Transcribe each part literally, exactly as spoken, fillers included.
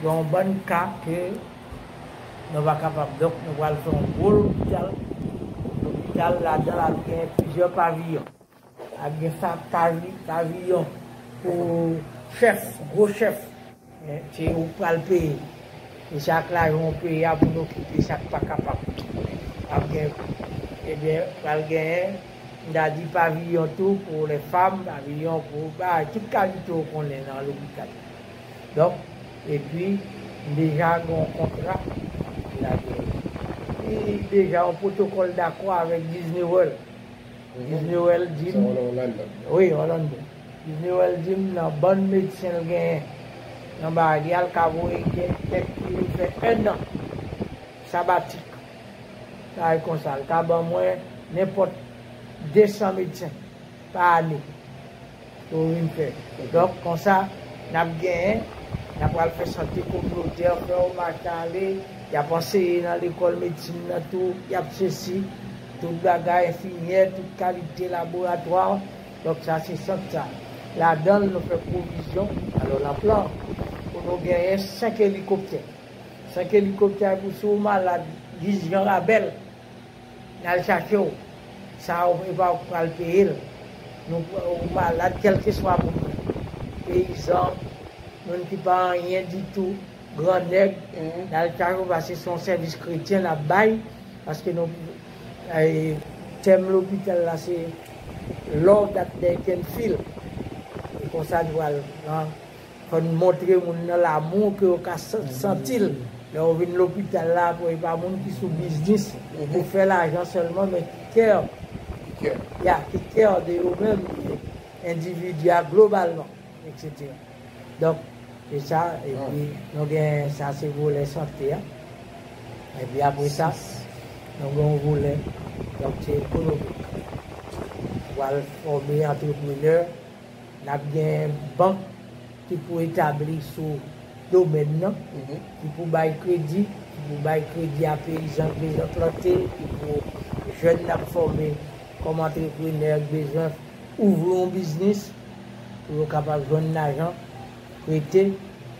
Gen yon bann ka ke nou pa kapab. Donk, nou pral fè yon gwo lopital. Lopital, ladan l ap gen plizyè paviyon. Ap gen sa pavi, paviyon pou chèf, gwo chèf. Eh, se ou k pral peye. E se ak lajan w peye a pou n okipe sa k pa kapab. Ap gen, ebyen, pral genyen, m ta di paviyon tou pou lè fanm, paviyon pou bagay, tout kalite w konnen nan lopital. Donk, epi, m deja gen yon kontra, m deja gen, e deja yon pwotokòl dakò avèk Disney World. Disney World di m, wi, Orlando. Disney World di m nan bann medsen l genyen nan bagay li a, l ka voye gen kèk ki vin fè ennan sabatik. Bagay konsa, l ka ban mwen nenpòt de san medsen pa ane pou vin fè. Donk, konsa, n ap genyen, n ap pral fè sante kominotè, fè omaj ta ale, y ap anseye nan lekòl medsin nan tou, y ap sesi, tout bagay, enfimyè, tout kalite laboratwa. Donk, sa se sant sa. Ladan l, nou fè pwovizyon, alò nan plan, pou nou genyen senk elikoptè. Senk elikoptè pou si w malad, jis jan Rabèl, n al chache w. Sa ou, e pa ou k pral peye l. Nou, ou malad, kèlkeswa moun nan. Peyizan, moun ki pa anyen ditou, gran nèg, n al chache w, paske se yon sèvis kretyen n ap bay, paske nou, e, tèm lopital la se love that they can feel. E konsa nou pral, an, Fò n montre moun nan lanmou ke yo ka san-, santi l. Lè yo vin lopital la, pou e pa moun ki sou biznis, pou fè lajan sèlman, men ki care. Ya, ki care de yo menm, endividi a globalman, etsetera. Donk, se sa, epi nou gen sa, se volè sante a. Epi apre sa, nou gen yon volè, donk se ekonomik. Pral fòme antreprenè, n ap gen bank ki pou etabli sou domèn nan, ki pou bay kredi, ki pou bay kredi a peyizan k bezwen plante, ki pou jèn n ap fòme kòm antreprenè k bezwen ouvri yon biznis, pou yo kapab jwenn lajan, prete,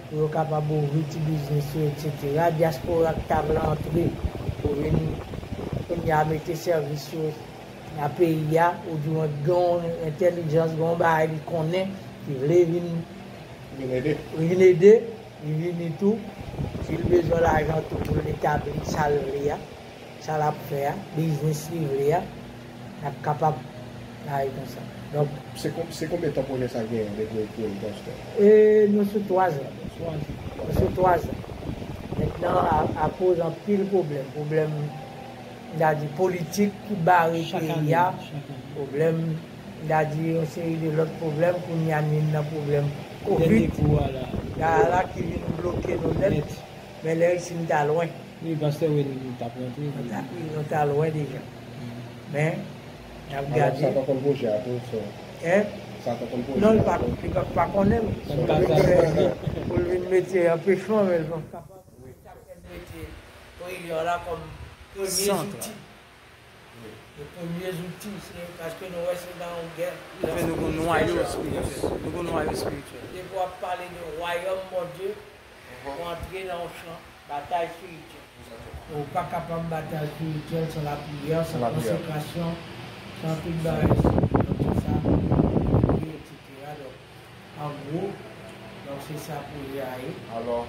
pou yo kapab ouvri ti biznis yo, etsetera. Dyaspora k ta vle antre pou vin kounye a mete sèvis yo nan peyi a, oubyen gen yon entèlijans, gen yon bagay li konnen, ki vle vin, vin ede, vin ede, li vini tou. Si l bezwen lajan tou pou l etabli sa l vle a, sa l ap fè a, biznis li vle a, l ap kapab bay konsa. Donk, se kon-, se konbyen tan pwojè sa genyen depi yo kreye l, pastè? E, nou sou twazan. Nou sou twazan. Mentnan, a, akoz anpil pwoblèm, pwoblèm, m ta di, politik ki bare peyi a, pwoblèm, m ta di, yon seri de lòt pwoblèm, kounye a n vin nan pwoblèm kovid la, la ki vin bloke nou nèt. Men lè isit nou ta lwen. Wi, pastè, wi, nou t ap rantre. Nou ta, wi, nou ta lwen deja. Men, n ap gade. Sa pa konn pwojè a tou, so. Hein? Sa pa konn pwojè a tou. Non, li pa, li pa, pa konnen l. Pou l vin mete anpechman, men l pa kapab. Wi. Sa fè l mete priyè la kòm premye zouti. Wi. Le premye zouti, se paske nou wè se nan yon gè. Fè nou gon nwayo espirityèl. Nou gon nwayo espirityèl. Depi w ap pale de wayòm Bondye, ou antre nan yon chan batay espirityèl. Ou pa kapab batay espirityèl san lapriyè, san konsekrasyon, san tout bagay sa. Donk, se sa, etsetera. Donk, an gwo, donk, se sa pwojè a ye. Alò,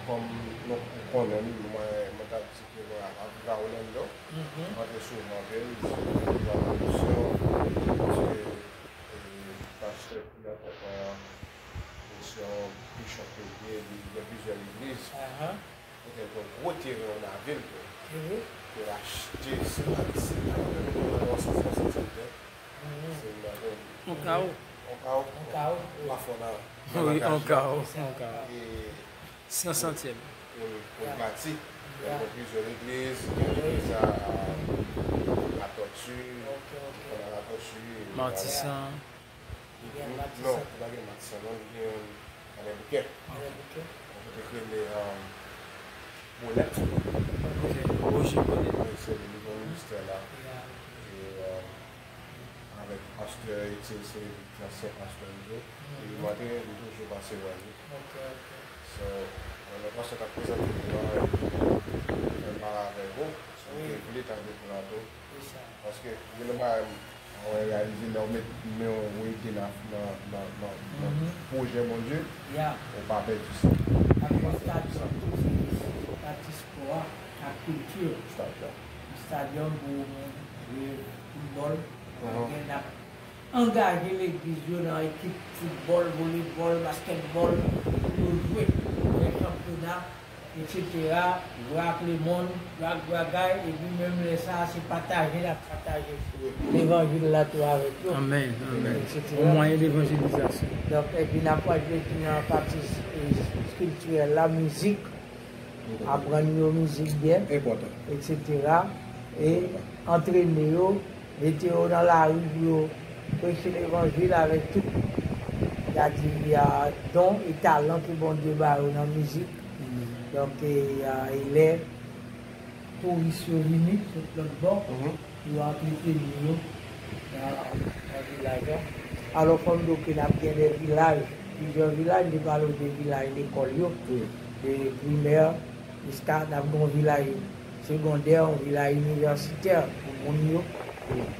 kòm nou konnen m, mwen, mwen t ap di ke mwen ap viv a Orlando, m antre souvan anpil, m vin nan misyon, se, e, pastè ki akonpay an, se yon bishop ke l ye, li gen plizyè legliz. Kote l gen yon gwo teren an Navil tou. Ke l achte, se pa, se pa yon milyon, se yon sèt sèt sèt. Se yon milyon. On kawo. On kawo. On kawo. Wi, on kawo, on kawo. E san santyèm. Pou, pou l bati. Donk, gen plizyè legliz, gen legliz a Latòti, Latòti, Matisan. Non, li pa gen Matisan, non, li gen Alè Bouke. Alè Bouke. Yon kote ki rele, um, Bolèt. Ok, Roger Bolèt. Wi, se li, li gen ministè la. E, um, avèk pastè Etienne, se ansyen pastè nou yo. E li mande, li toujou pase wè nou. Ok, ok. So, mwen nan Sa k ap prezante pou nou an, fè m pale avèk ou, si w te vle tankou pou nou tou. Paske gen yon bagay mwen reyalize lè w met men w ede nan, nan, nan, nan, nan pwojè Bondye, ou pa pèdi sa. Ak yon stadiòm tou, se pa ti spò a, ak kilti. Stadiòm. Yon stadiòm pou moun jwe foutbòl, gen n ap angaje legliz yo nan ekip foutbòl, volebòl, baskètbòl, pou yo jwe, fè chanpyona, etsetera, jwe ak lemonn, jwe ak bagay, epi menm lè sa a, se pataje n ap pataje levanjil la tou avèk yo, Amèn, amèn. Etsetera. Yon mwayen devanjelizasyon. Donk, epi n ap pral jwe tou nan pati, e, kiltirèl la, mizik, aprann yo mizik byen, etsetera. E antrene yo, mete yo nan lari pou yo preche levanjil avèk tout, n a di, a, don e talan ke Bondye ba yo nan mizik. Donk, e, a, e lè touris yo vini sot lòt bò, pou yo antreteni yo nan, nan vilaj la. Alò, fò m di w ke n ap gen de vilaj, plizyè vilaj, m te pale w de vilaj lekòl yo, de primè, jiska n ap gen yon vilaj segondè, yon vilaj inivèsitè pou moun yo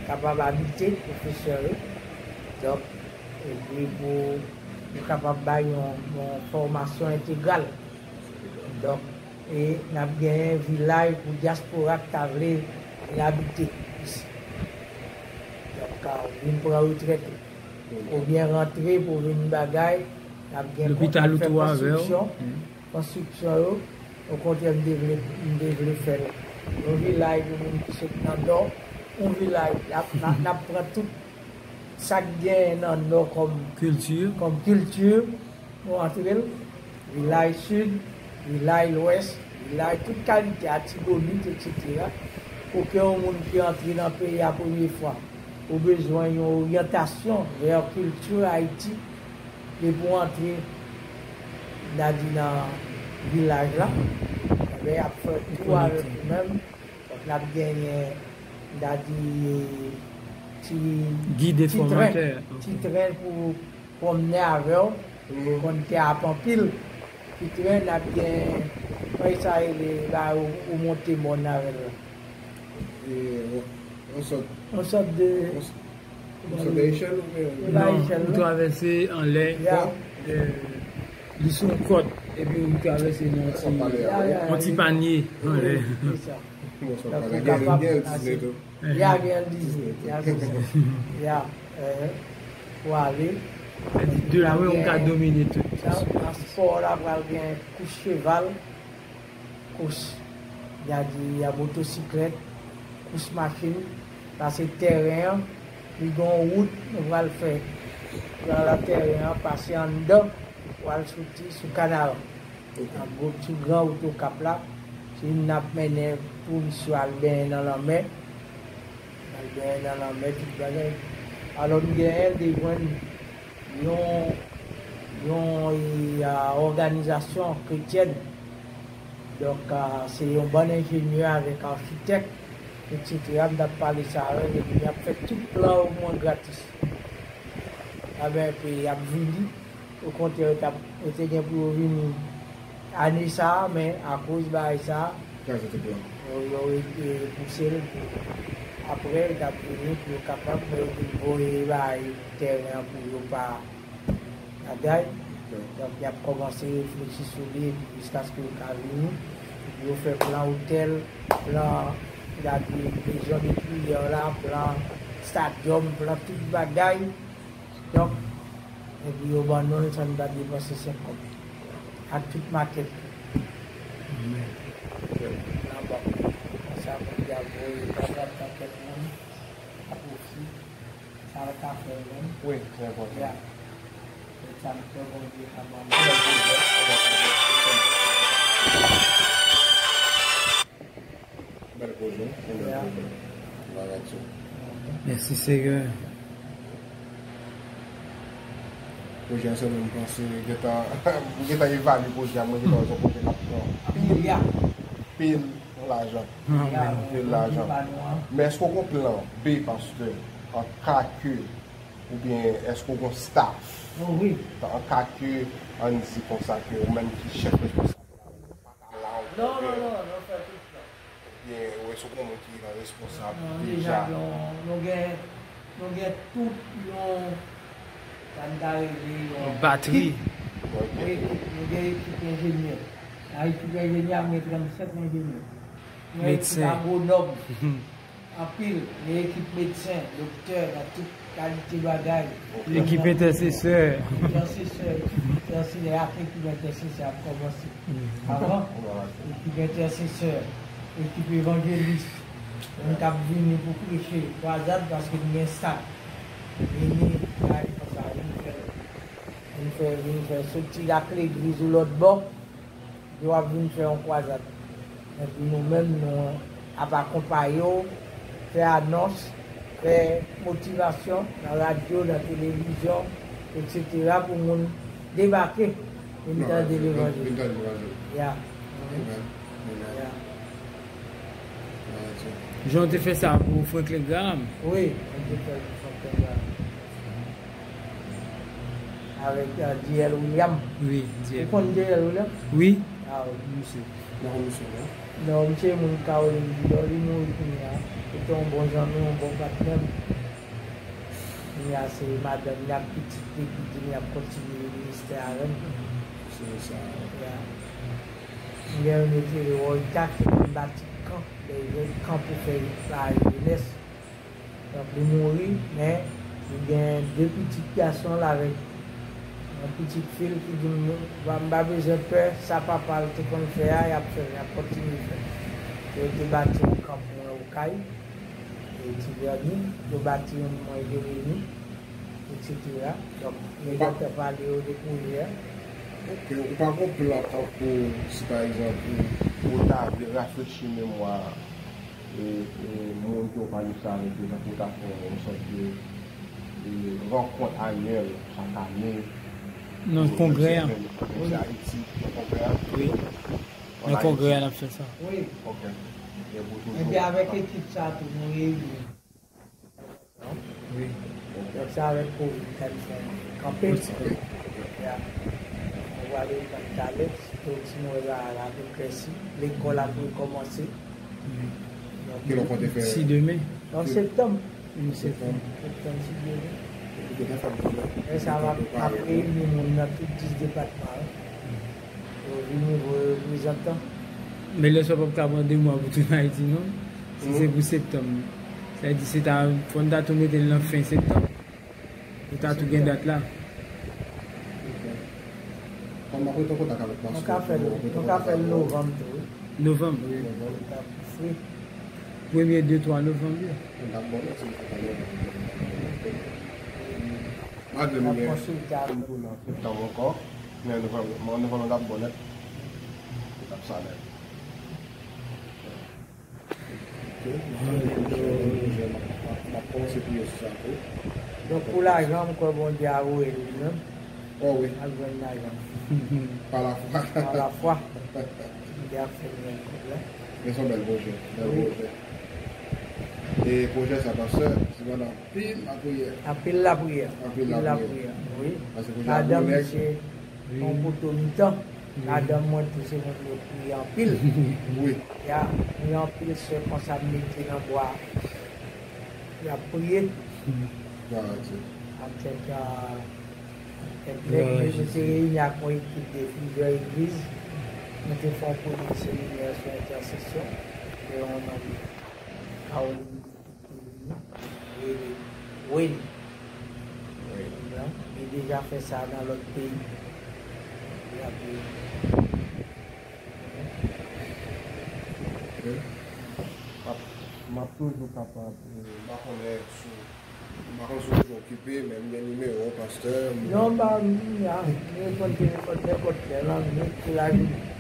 kapab abite, pwofesè yo. Donk, epi pou yo kapab bay yon, yon fòmasyon entegral. Donk, e n ap genyen vilaj pou dyaspora ki ta vle vin abite isi. Donk, ka vin pran retrèt ou, oubyen rantre pou vin bagay, n ap gen konstriksyon, konstriksyon yo. Okontrè, m te vle, m te vle fè l yon vilaj pou moun ki sot nan Nò, yon vilaj, n ap, n ap, n ap pran tout sa k genyen nan Nò kòm kilti, kòm kilti, nou antre l, vilaj Sid, vilaj Lwès, vilaj tout kalite, Atibonit, etsetera. Pou ke yon moun ki antre nan peyi a premye fwa, ou bezwen yon oryantasyon vè kilti Ayiti, depi w antre, n a di nan vilaj la, enben, y ap fè tou avèk ou menm. Donk, n ap genyen, n a di, ti, ti tren, ti tren pou pwomnen avè w, konn tè ap anpil, ti tren, n ap gen, kòman sa rele, la, ou, ou monte mòn avè l la. E, yon, yon sòt, yon sòt de, yon sòt de echèl oubyen? Non, ou travèse anlè, e, li sou yon kòd, epi ou travèse nan yon ti, yon ti panye anlè. Donk, ou kapab pase tou. Ya, gen dizèt, ya, dizèt. Ya, eh, pou ale. De lwen, ou ka domine tout. Nan, nan spò la, pral gen kous cheval, kous, y a di, y a motosiklèt, kous machin, paske tèren an, li gen yon wout nou pral fè. Pral nan tèren an, pase anndan, pral soti sou kanal. Nan gwo ti gran wout Okap la, se n ap mennen touris yo al benyen nan lanmè. Al benyen nan lanmè, tout bagay. Alò, m genyen de jwenn yon, yon, e, a, òganizasyon kretyèn. Donk, a, se yon bann enjenyè avèk achitèk, etsetera. M t ap pale sa avè l, epi y ap fè tout plan yo pou mwen gratis. Enben, epi y ap vini. Okontrè, yo t ap, yo te gen pou yo vini ane sa a, men akoz bagay sa a, yo, yo, e, pouse l pou apre, yo t ap vini pou yo kapab, men yo te voye bagay tèren an pou yo pa bagay. Donk, y ap kòmanse reflechi sou li, epi jiskaske yo ka vini, epi yo fè plan otèl, plan, gade, mezon de priyè la, plan estadyòm, plan tout bagay. Donk, epi yo ban nou l san n pa depanse senk kòb. Ak tout makèt. Amèn. Nan bank. Konsa, Bondye ap voye kapab nan kèk moun, a pwofi, sa l ka fè l menm. Wi, trè enpòtan. Ya. Se sa m kwè Bondye ka ban nou. Bèl koze, wi. Bèl koze. Bagay tou. Mèsi, Seyè. Pwojè a, se mwen m panse, gentan, m gentan evalye pwojè a, mwen gentan wè se yon pwojè k ap pran pil, pil lajan. Pil lajan. Men èske w gen plan B, pastè, an ka ke, oubyen èske w gen staff? An ka ke, ann di konsa ke ou menm ki chèf responsab la, Ou gen moun ki nan responsab deja. Deja gen yon, nou gen, nou gen tout yon, sa n ta rele yon batri. Yon ekip. Wi, nou gen ekip enjenyè. Nan ekip enjenyè, nou gen trannsenk enjenyè. Nou gen ekip agwonòm. Anpil, gen ekip medsen, doktè, nan tout kalite bagay. Ekip entèsesè. Entèsesè, ekip entèsesè, ak ekip entèsesè ap kòmanse. Avan, ekip entèsesè, ekip evanjelis, moun k ap vini pou preche, kwazad, paske nou gen stak. Vini, bay konsa, vin fè, vin fè, vin fè, soti ak legliz ou lòt bò. Yo ap vin fè yon kwazad. Epi nou menm, nou ap akonpaye w, fè anons, fè motivasyon nan radyo, nan televizyon, etsetera, pou moun debake, vin tande levanjil. Vin tande levanjil. Ya. Amen. Amen. Ya. Jan w te fè sa pou Franklin Graham? Wi, mwen te fè l pou Franklin Graham. Avèk, euh, D L William. Wi, D L. Ou konn D L William? Wi. Ah, wi. Misye. Non, misye, non. Non, misye moun Kawolin di, li mouri kounye a. Se te yon bon zanmi, yon bon patnè m. Kounye a, se madanm li ak pitit li ki di li ap kontinye ministè avè m. Se sa. Ya. M gen yon nèf rele Roy Tack, ki te bati kan, de jèn kan pou fè la jenès. Donk, li mouri, men li gen de pitit gason l avèk yon pitit fi l ki di m, "M pa, m pa bezwen pè, sa papa l te konn fè a, y ap fè l, y ap kontinye fè l." Yo te bati yon kan pou mwen Okay, e Tivèni, yo bati youn pou mwen Jeremi, etsetera. Donk, yo gentan pale yo de pwojè a. Ok, ou pa gon plan tankou si, pa egzanp, ou, ou ta vle rafrechi memwa e, e, moun ke w pale sa avèk yo, tankou w ta fè yon sòt de, de rankont anyèl chak ane. Nan kongrè a. Menm si Ayiti, nan kongrè a? Wi. Nan kongrè a, n ap fè sa. Wi. Ok. Epi avèk ekip sa a tou, nou reyini. Wi. Donk, se avèk Covid sa n fè kanpe. Ya. Nou prale pran talè, sitwayon la, la vin klèsi, lekòl ap rekòmanse. Donk, kilè w konte fè? Si demen. Nan septanm. Septanm. Septanm, si Dye vle. Ou gentan fè bon lè. Lè sa a, m ap, m ap reyini moun nan tout dis depatman yo. Yo vini voye reprezantan. Men lè sa w p ap ka pran de mwa pou tounen Ayiti, non? Si se pou septanm. Sa vle di, se ta, fò n ta tou mete l nan fen septanm. Ou ta tou gen dat la. Kòm m ap rete an kontak avèk pastè. Nou ka fè l, nou ka fè l novanm tou, wi. Novanm? Wi. Novanm. Li ta pli fre. Premye, de, twa novanm yo. N ap bon, si nou fè novanm. Malgre nou gen, nou tou nan septanm ankò, men novanm, novanm, n ap bon nèt. N ap sa nèt. Ok. M ap, m ap, m ap kòmanse priye sou sa tou. Donk, pou lajan, m kwè Bondye a voye l li menm. Oh wi. Al jwenn lajan. Pa lafwa. Pa lafwa. Bondye ap fè l jwenn kòb la. Men se yon bèl pwojè, bèl pwojè. E pwojè sa, pastè, se pandan anpil lapriyè. Anpil lapriyè. Anpil lapriyè. Wi. Paske pwojè a gwo nèg. Madanm misye, yon poto mitan. Madanm mwen tou se moun yo priye anpil. Wi. Ya, priye anpil, sè konsa m mete nan bwa. Y ap priye. Glwa a Dye. Ak kèk, euh, kèk nèg, nou te reyini ak yon ekip de plizyè legliz. Nou te fè yon premye seminè sou entèsesyon. E yon nonm Kawolin ki te vini, rele Wayne. Wayne. Li deja fè sa nan lòt peyi. Li ap rele. Ok. M ap, m ap toujou kapab, euh, m pa konnen si, m pa konnen si w toujou okipe, men m gen nimewo w, pastè. Non, m pa, m, a, m reponn telefòn nenpòt lè, lannwit, kou lajounen.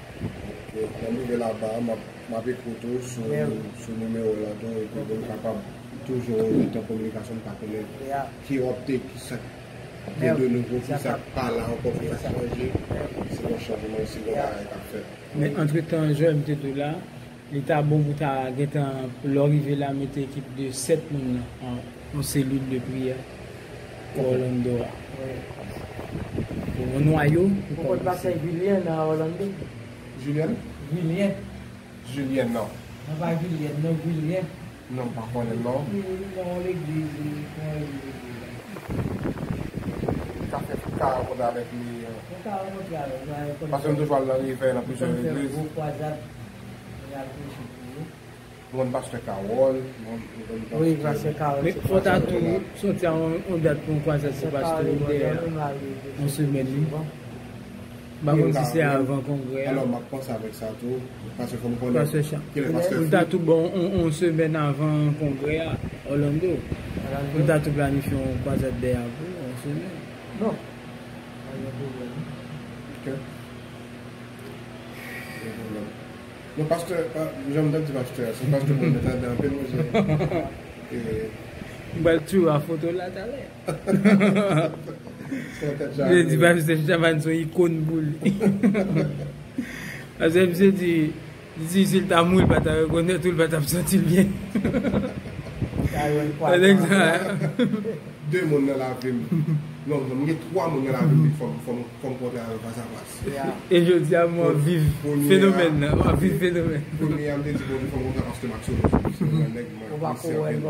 Ok, lè m rive laba, m ap, m ap ekri w tou sou, sou nimewo w la tou, epi pou m kapab toujou rete an kominikasyon, m pa konnen ki opte, ki sa k gen de nouvo, ki sa k pa la ankò, ki sa k chanje. Se yon chanjman, se yon bagay k ap fèt. Men antretan, Joel, m te di w la, li ta bon pou ta gentan, lè w rive la, mete ekip de sèt moun nan an, an selil de priyè pou Orlando a. Wi. Pou yon nwayo. Ou konn pastè Julien nan Orlando? Julien? Julien. Julien, non. Nan pa Gilyèn, non, Gilyen. Non, m pa konnen l non. Li nan yon legliz, li nan yon legliz. Li ka fè, ka rankontre avèk li. Ou ka rankontre avèk li, konnen. Paske m toujou al nan Rivèy, nan plizyè legliz. Gwo kwazad, li al preche pou yo. M konn pastè Carole, m konn, m konn pastè. Wi, pastè Carole. Men fò w ta tou soti a yon, yon dat pou yon kwazad, se pastè Wilbert a. Yon semèn, wi. M pa konn si se avan kongrè a. Alò, m ap panse avèk sa tou, paske fò m konnen kilè pastè Philippe. Ou ta tou bon yon, yon semèn avan kongrè a, Orlando. Ou ta tou planifye yon kwazad dèyè a pou yon semèn. Non. Pa gen pwoblèm. Ok. Pa gen pwoblèm. Non, pastè, pa, jan m t ap di pastè a, se pastè pou mwen tande anpil, monchè. E, m pral tchou a foto la talè. Se yon tèt chaje. Yo di pastè Chavannes se yon ikòn pou li. Pastè misye di, di si l ta mouri, l pa ta rekonèt ou, l pa t ap santi l byen. Sa yo kwè. Nèg sa. De moun nan lavi m. Non, non, m gen twa moun nan lavi m, fò m, fò m, fò m kontre avè l fas a fas. E jodi a, m ap viv fenomèn nan, m ap viv fenomèn. Premye a, m te di Bondye fò m kontre pastè Maxwell. Se yon nèg mwen apresye anpil.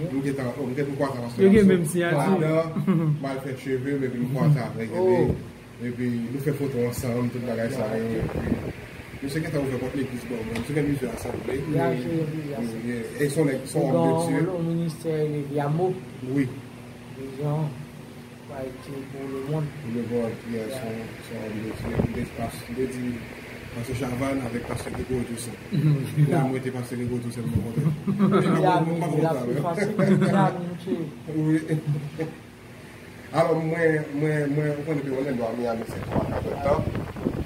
M gentan, m gentan kwaze pastè Maxwell. Yo gen menm siyati. Pandan m al fè cheve m, epi m kwaze avèk li. Epi nou fè foto ansanm, tout bagay sa yo. Epi misye gentan ouvè pòt legliz ban mwen. Misye gen plizyè asanble. E se yon nèg, se yon òm de Dye. Ou gen yon ministè rele Viamo. Wi. Vizyon pou Ayiti, pou lemonn. Pou lemonn, yeah, se yon, se yon òm de Dye. M te di pas-, m te di pastè Chavannes avèk pastè Gregory Toussaint. La mwen te pastè Gregory Toussaint mwen kontre. Miami, la pi fasil pou Miami, misye. Wi. Alò, mwen, mwen, mwen, ou konnen ke Orlando a Miami se twa, kat èdtan.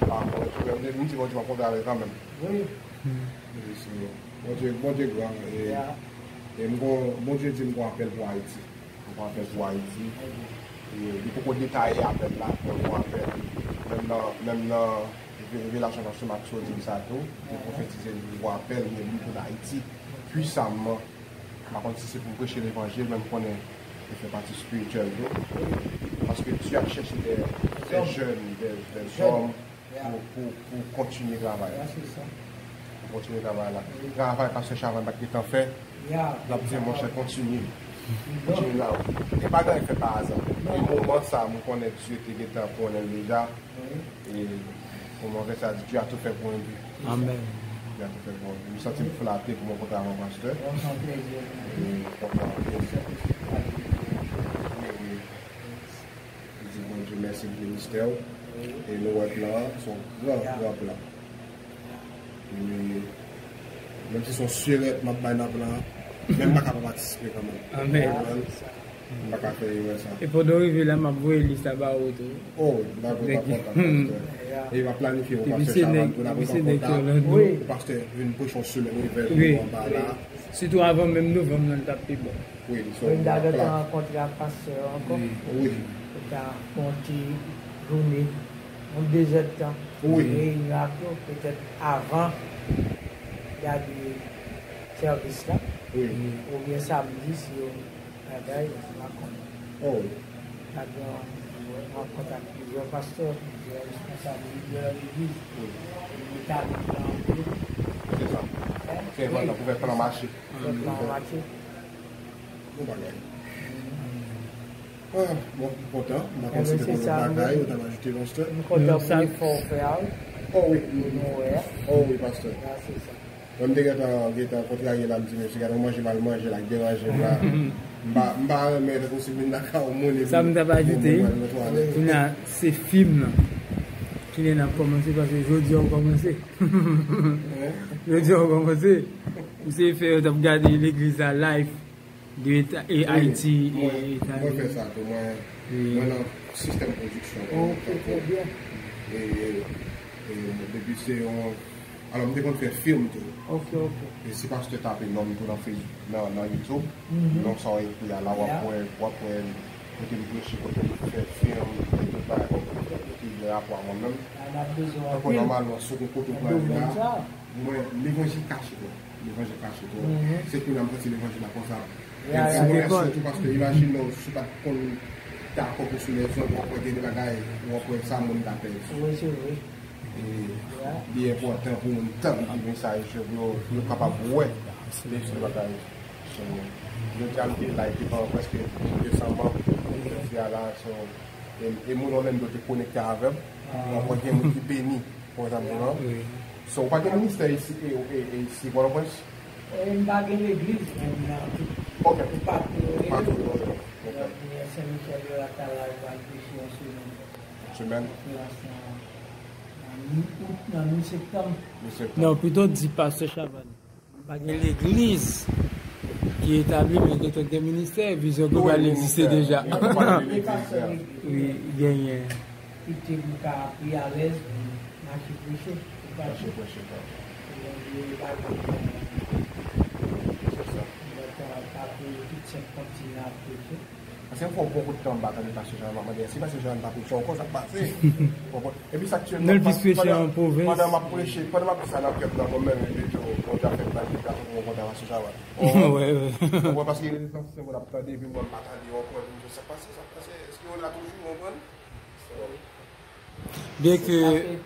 Pa mwen, mwen, mwen di Bondye m ap kontre avè l kanmenm. Wi. Wi, se Bondye, Bondye gran, e, e m gon, Bondye di m gon apèl pou Ayiti. M gon apèl pou Ayiti. E, li poko detaye apèl la, men m gon apèl. Menm nan, menm nan revelasyon pastè Maxwell di m sa tou, li pwofetize li gon apèl, men li pou Ayiti, pwisamman. M pa konn si se pou m preche levanjil, men m konnen li fè pati espirityèl tou. Paske Dye ap chèche de, de jèn, de, de zòm pou, pou, pou kontinye travay la. Pou kontinye travay la. Travay pastè Chavannes pa t gentan fè, l ap di, monchè, kontinye. Kontinye la. E pa gen anyen k fèt pa aza. E moman sa, m konnen Dye te gentan konnen l deja. E kòman fè sa di, Dieu a tout fait pour un but. Amèn. Dieu a tout fait pour un but. M santi m flate pou mwen kontre avè w, pastè. E kontan anpil. Wi, wi. M di Bondye mèsi pou ministè w. E nou wè plan an, se yon gran, gran plan. E menm si se yon sirèt m ap bay nan plan an, men m pa ka pa patisipe kanmenm. Amèn. Amèn. M pa ka fè erè sa. E pandan w rive la, m ap voye lis la ba ou tou. Oh, m pa kontan, pastè. E m ap planifye pou pastè Chavannes tou, n ap rete an kontak. Pou pastè vin preche yon semèn Rivèy pou nou anba la. Sitou avan menm novanm nan, l t ap pi bon. Wi, li sou plan. M ta gentan rankontre ak pastè ankò. Wi. Pou ta fè yon ti jounen, yon de zèdtan. Wi. Reyinyon ak yo, petèt avan gade sèvis la. Wi. Oubyen samdi, si yo Bagay, m pa konnen. Oh. Gade yon rankont ak plizyè pastè, plizyè responsab lidè legliz. Wi. Yo tabli plan anpil. Se sa. Se enpòtan pou fè plan mache. Fè plan mache. Bon bagay. Ah, bon, m kontan. M pa konn si te gen lòt bagay ou t ap ajoute, pastè. M kontan pou efò w fè a, wi. Oh, wi. Pou nou wè a. Oh, wi, pastè. Ah, se sa. Mwen, m te gentan, gentan kontrarye la, m di, mesye, gade yon manje m al manje la, k deranje m la. M pa, m pa renmen, tankou si m vin lakay yon moun, epi sa m t ap ajoute, kounye a, se fim nan. Kilè n ap kòmanse, paske jodi a w kòmanse. Jodi a w kòmanse. Ou se fè yo t ap gade legliz la live. De Eta-, e Ayiti, e Etazini. Mwen fè sa tou. Mwen, mwen nan sistèm pwodiksyon. Ok, trè byen. E, e, e depi se yon, alò, m te konn fè fim tou. Ok, ok. E si pastè tape non m tou nan Facebook, nan, nan YouTube, non sa w ekri a la, w ap wè, w ap wè kote m preche, kote m fè fim, e tout bagay, kote m gen rapò a mwen menm. Tankou nòmalman, si w gon kote w prale la, mwen, levanjil kache twòp. Levanjil kache twòp. Se kounye a m santi levanjil la konsa. E m di mwen mèsi tou, paske imajine w, si w pa t konn dakò pou sou lèzòd, w ap wè gen de bagay, w ap wè sa moun ka fè. Wi, se vre. E li enpòtan pou moun tann ti mesaj yo, pou yo, pou yo kapab wè leson bagay. So, jodi a m te la, epi pa prèske de san manm jodi a la. So, e, e moun Orlando te konekte avè m. Mwen gen moun ki beni, pa egzanp, non? So, ou pa gen ministè isi, e, e, e isi, Pòtoprens? E m pa gen legliz menm nan tou. Ok. Ou pa tou. Ou pa tou. Ok. Sen Michel yo la ta la, yo al preche yon semèn. Semèn? Nan, nan mi out, nan mi septanm. Mi septanm. Non, pito di pastè Chavannes. Pa gen legliz ki etabli, men gen tout gen ministè, vizyon global egziste deja. Wi, genyen. Ki te pou ka pi alèz pou mache preche. Mache preche, pa. Pou Bondye ba nou. Se sa. Lè tan pa pou tout senk kontinan ap preche. Paske m fè yon bon kout tan m pa tande pastè Jean, m ap mande si pastè Jean pa preche ankò, sa k pase? Epi sa k tye m, non, pandan m ap preche, pandan m ap di sa nan kè m nan, mwen menm, epi tou, Bondye ap fè m pale, m ap fè yon konta pastè Jean. Ou konprann? Paske gen de tan se mwen ap tande, epi mwen m pa tande yo ankò, epi m di, sa k pase, sa k pase, èske yo la toujou, ou konprann? So, Byenke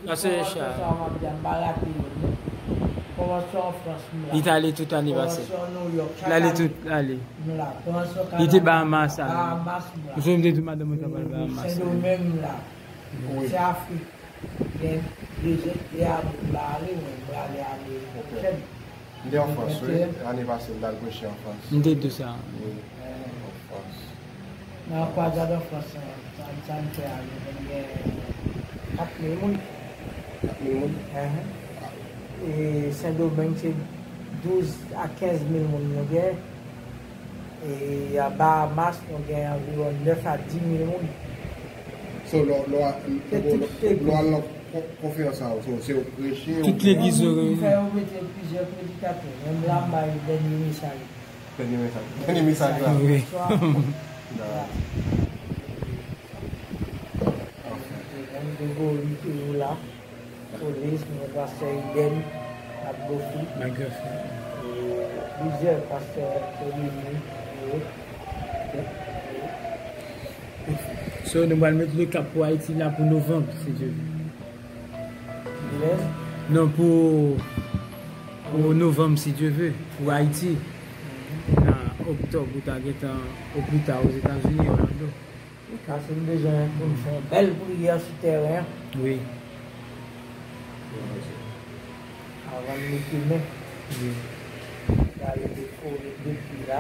pastè Richard, li t ale tout ane pase. L ale tout, l ale. Li te Bahamas, ale. M sonje m te di madanm mwen t ap al Bahamas. Sendomeng m la. Se Afrik. Gen de ane m pa ale, mwen m prale ane pwochèn. M te an Frans, wi. Ane pase, m t al preche an Frans. M te di sa. Wi, an Frans. Nan kwazad an Frans, sa, sa m fè a, nou konn gen kat mil moun. Kat mil moun? Enhen. E Sendomeng, se douz a kenz mil moun nou gen. E a Bahamas, nou gen anviwon nèf a dis mil moun. So, lè w, lè w, lè w al nan kon-, konferans sa yo, so, se yo k preche oubyen? Tout legliz yo reyini. Fè yo mete plizyè predikatè. Menm la, m bay dènye mesaj. Dènye mesaj. Dènye mesaj la. Wi. Menm Gregory toujou la. Solis, nou gen pastè Iden, Magrefi. Magrefi. E plizyè pastè Solis, wi. So, nou pral met le cap pou Ayiti la pou novanm, si Dye vle. Vilèz? Non, pou, pou novanm, si Dye vle, pou Ayiti. Nan oktòb, ou ta gentan, o pli ta, Ozetazini, Orlando. Paske m bezwen pou n fè yon bèl priyè sou tèren an. Wi. Avan n mete men. Wi. Gade dekore depi la.